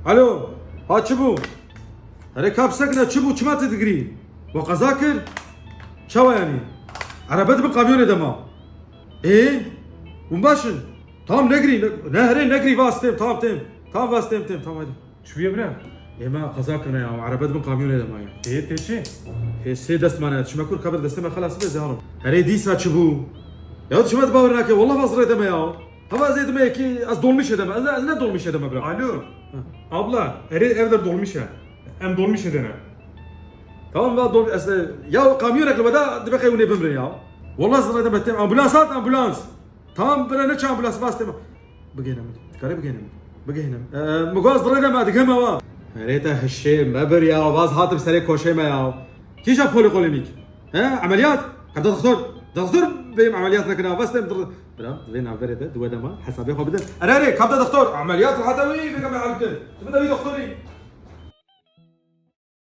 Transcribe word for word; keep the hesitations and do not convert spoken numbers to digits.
Alo, ha çi bû? Erê ka bisekine, çi bû, çima te digirî? We qeza kir? Çawa yanî? Erebe di bin kamyonê de ma. Ê? Hûn baş in? Tamam, negirî, ne, ne herê negirî, vas têm, tamam têm. Tamam, vas têm, têm, tamam, hadi. Çi bûye bira? Ê, me qeza kirine ya, erebe di bin kamyonê de ma ya. Ê, tê çi? Ê, sê dest mane, çime kur, kabir destê me xelas be, zeharim. Herê dîsa çi bû? Ya çime di bawer nake, wallah vas rê deme ya. Hava ez ê dime ki, ez dolmîşê deme, ez ne, ez ne dolmîşê deme bira. Alo. Abla, erê ev der dolmîş e. Em dolmîşê de ne. Tamam, va dol, ez, ya kamyonek li veda dibe qey hûn ê bimrin ya. Wallah ez rê deme, têm ambulans hat, ambulans. Tamam, bira ne çi ambulans, vas têm. Bigihîne min. Dikarî bigihîne min. Bigihîne min. Ee, mi got ez rê deme, digihime wa. Erê te hişê, me bir ya, vaz hatim serê koşê me ya. Kîja polîklînîk? He, emeliyat? Kabda doktor. Doktor bêm emeliyat nekine, vas têm dir-, Bira, di vê navberê de, di we dema, hesabê xwe bidin. Erê, erê, kabda doktor, emeliyat hata wî, vê me elbtin. Tu bide wî doktorî.